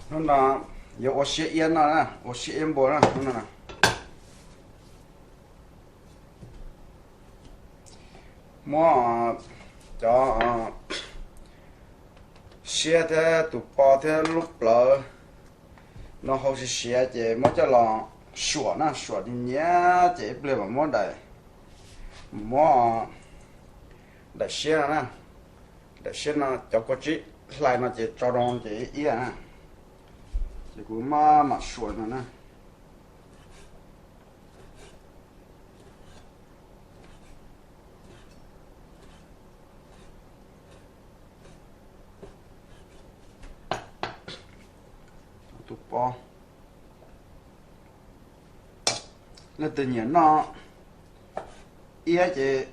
Hnub no yuav ua siab iab noj na, ua siab iab npua na hnub no. Muab cov siab thiab tus po thiab lub plawv no hau siav siav ces muab coj los suam na, suam nyias nyias ces ib pliag mam muab daim, muab daim siab no na, daim siab no cov kua tsib hlais no ces tso rau ces iab na, ces kuv mam mam suam no na. Tus po, leej twg nyiam noj iab ces,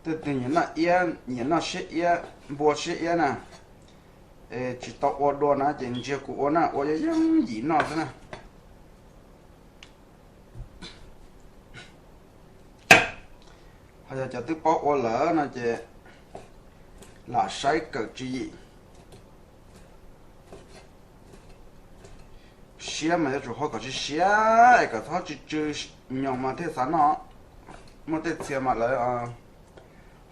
leej twg nyiam noj iab, nyiam noj siab iab, npua siab iab na, es tsis tau ua dua na ces ntsia kuv ua na, ua yeej yim noj xwb na. Ho yog cov twb paub ua lawm no ces lam saib kawm tswv yim. Siab mas yuav tsum hau kom siav siav es kom txhob tsw tsw nyoos mas thiaj xav noj. Muaj tej txhia mas lawv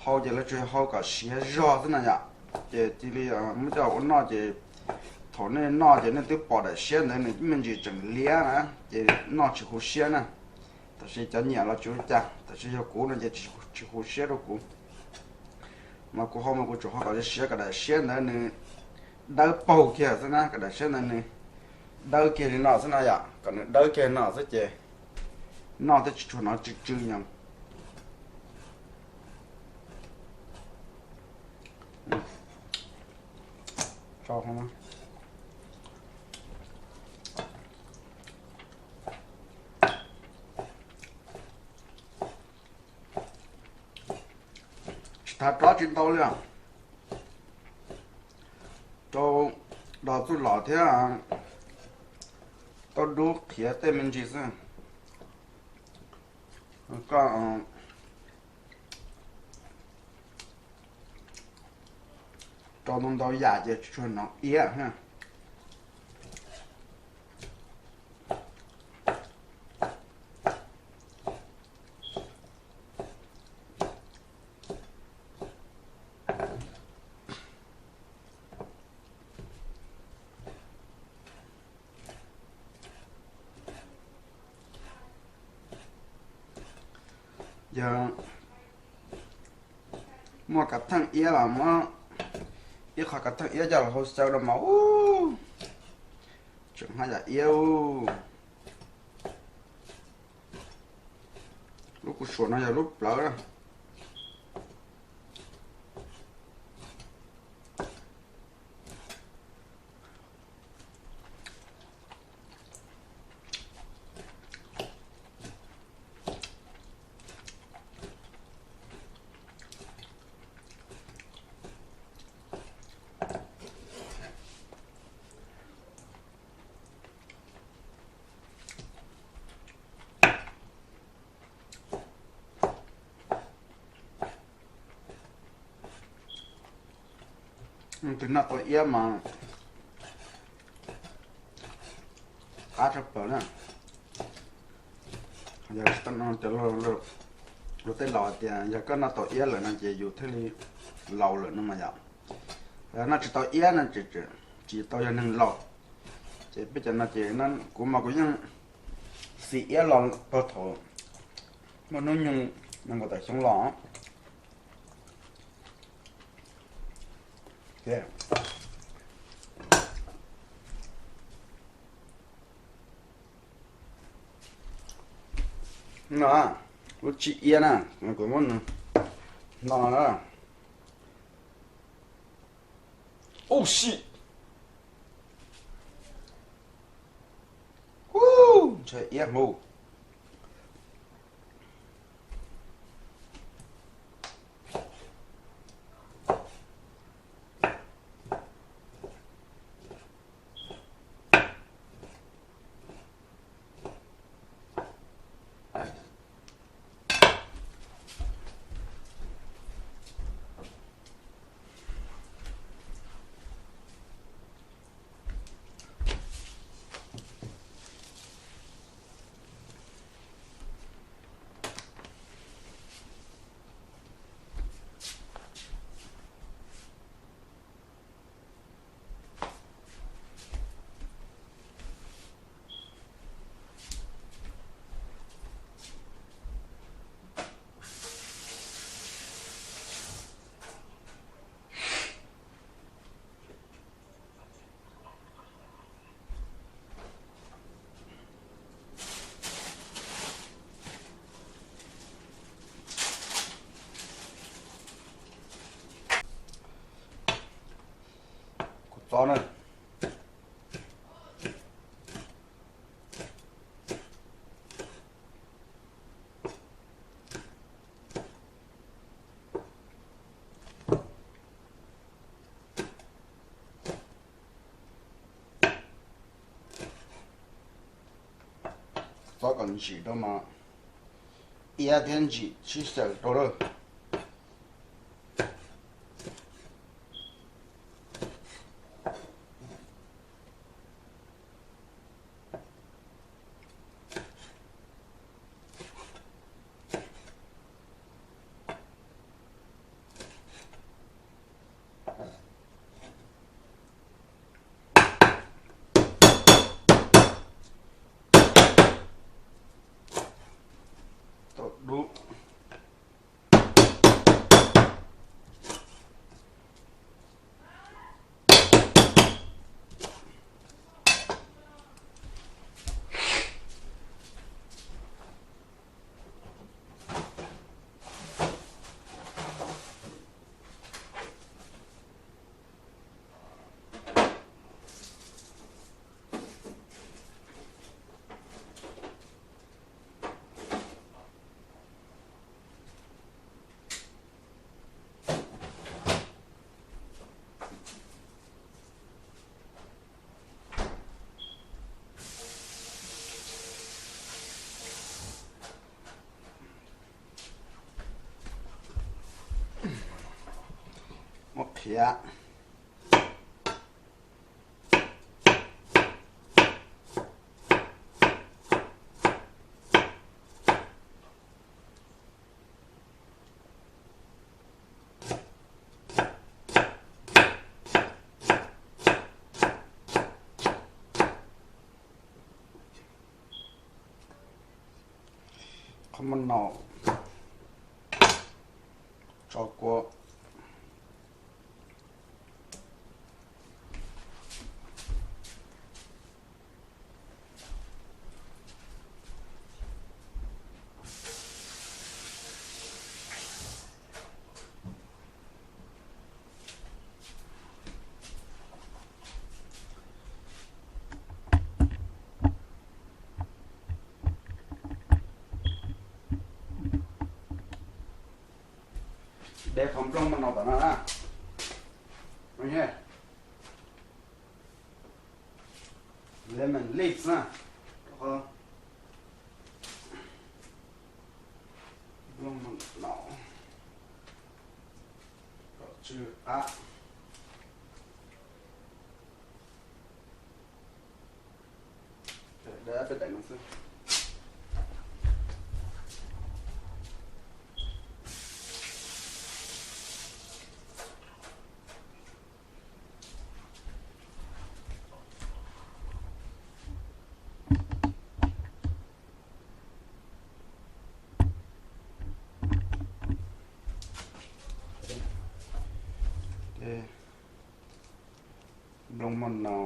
hau ces lawv tsuas hau kom siav zog xwb na yom, ces cia li muab coj ua noj ces thaum nej noj ces nej twb pom daim siab ntawd nws me ntsis tseem liab na, ces noj tsis huv siab na. Tab sis cov nyiam los tsis ua cas, tab sis yog kuv no ces tsis huv siab rau kuv. Mas kuv hau mas kuv tsuas hau kom siav kom daim siab ntawd nws dawb paug kiag xwb na, kom daim siab ntawd nws dawb kiag li no xwb na yom, kom nws dawb kiag no xwb ces noj thiaj tsis tshua hnov tsw tsw nyoos. Tsis thav rov tsis ntau li os. Rau dos txuj lom thiab tau dub qhiav tej me ntsis xwb. Koj rau ntau ntau yam ces tsis tshua hnov iab na. Yog muaj kav theej iab los muab ib qho kav theej iab coj los hau xyaw rau mas ub, tseem haj yam iab ub. Lub kuv suam no yog lub plawv na. Tus noj tau iab mas qab tshaj plaws na. Yog cov, luag tej laus hais tias yog koj noj tau iab lawm no ces yus thiaj li laus lawm no mas yom. Yog noj tsis tau iab no ces tsis tau yog neeg laus. Ces peb cov no ces kuv mas kuv yeej xis iab los puag thaum muaj hnub nyoog nees nkaum tawm xyoo los. No, lub tsib iab na, kuv muab nws no na. Ub si, ntshai iab hauv. Tov na. Txhob kom ntsim rau mas iab thiab ntsim sib xyaw rau lawm. Tau dub. Muab qhiav. Qhov muaj no tso kua. De qhov nplooj maj no tom no na. Lemon leaves na. Nplooj maj no kom tsw qab. Nplooj maj no.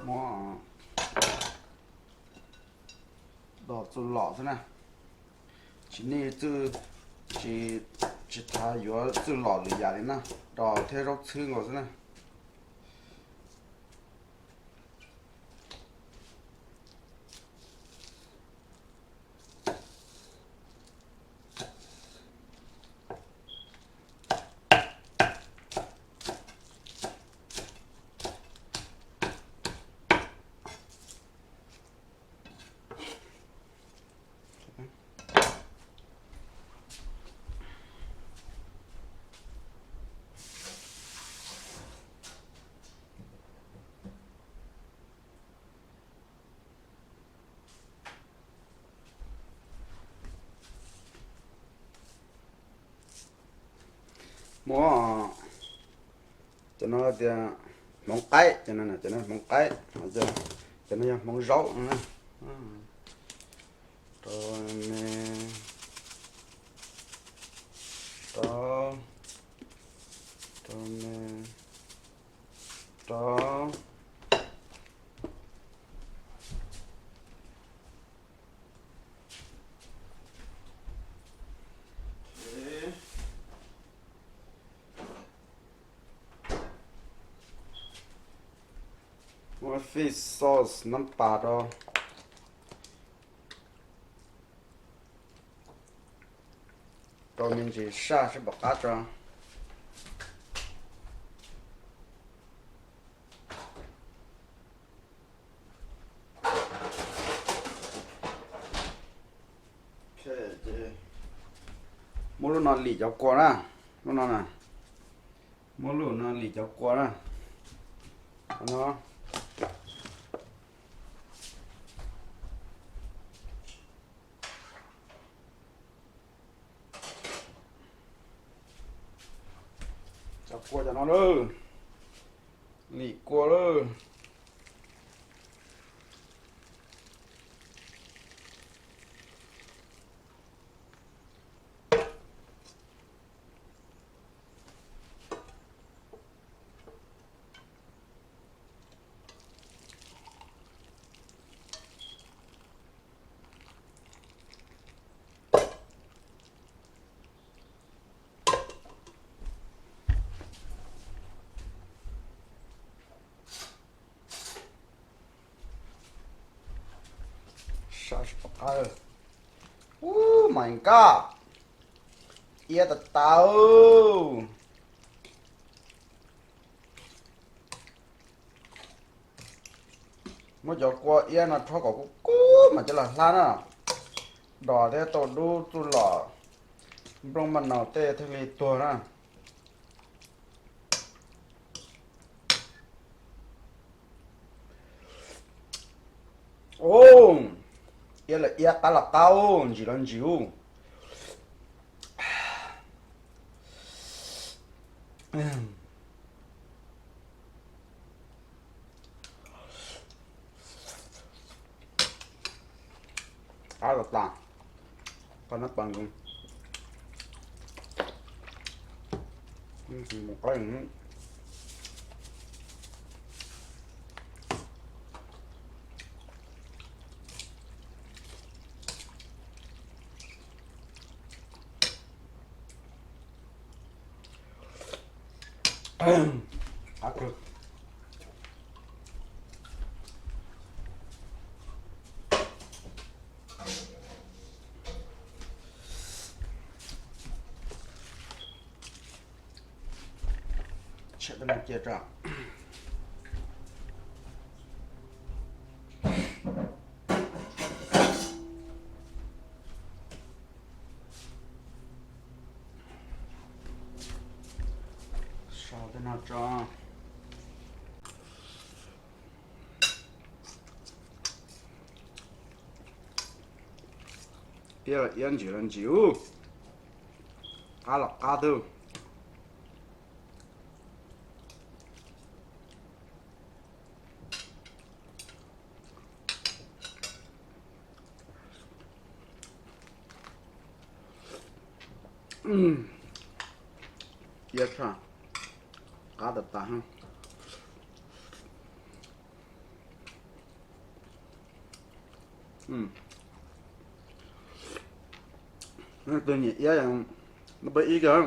Muab dos txuj lom xwb na. Tsis nej txuj, tsis, tsis tas yuav txuj lom lwm yam li na, dos thiab zaub txhwb nkaus xwb na. Muab cov no tias hmoov qaib, cov no, cov no hmoov qaib, cov no yog hmoov zaub no na. Rau me, rau, rau me, rau. Muab fish sauce nab pas rau, rau me ntsis saj seb pom qab tso. Muab lub no lim cov kua na, lub no na, muab lub no lim cov kua na. No, cov kua cov no lawm, lim kua lawm. Ub, my God, iab tas tas. Muab cov kua iab no rhaub kom kub kub mas coj los hlab na. Dos thiab tau dub txuj lom, nplooj maj naus tej thiaj li tuag na. Ub, iab los iab qab los qab, ntsim los ntsim ub. Qab los tas, qab no pas nkees, mus qab. Tshem tej no cia tso. Sau tej no tso. Iab los iab, ntsim los ntsim ub, qab los qab xwb. Iab tshaj, qab tas tas. Leej twg nyiam iab, pab ib kiag.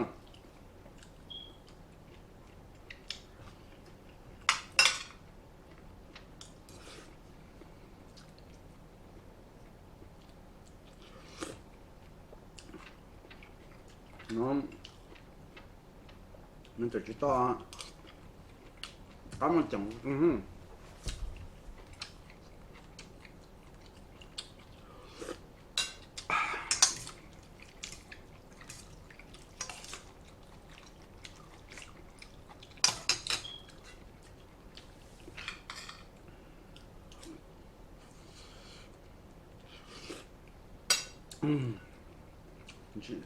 No, no tseem tsis tau, qab muaj ceem. Ntsim.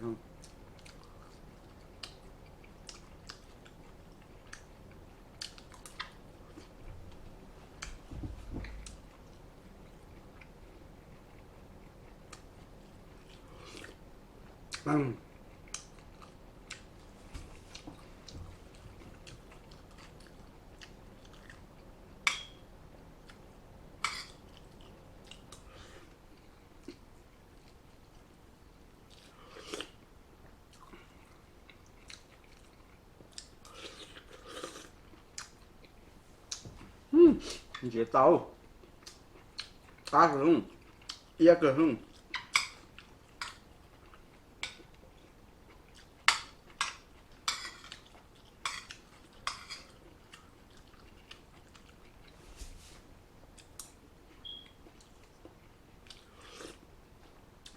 Ntsiav tau, qab kawg, iab kawg.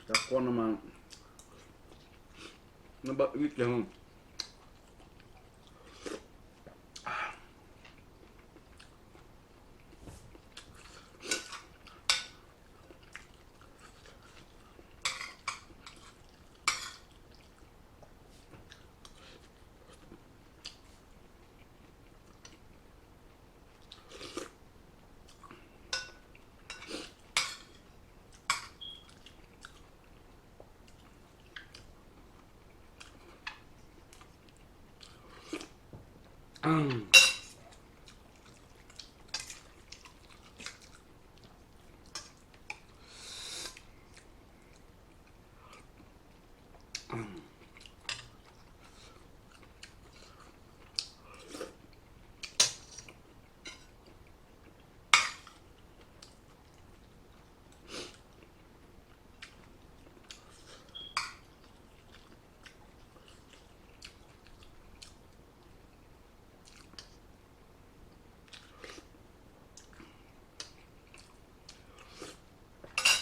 Cov kua no mas npaj ib tiag.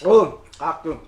Ua, qab kawg.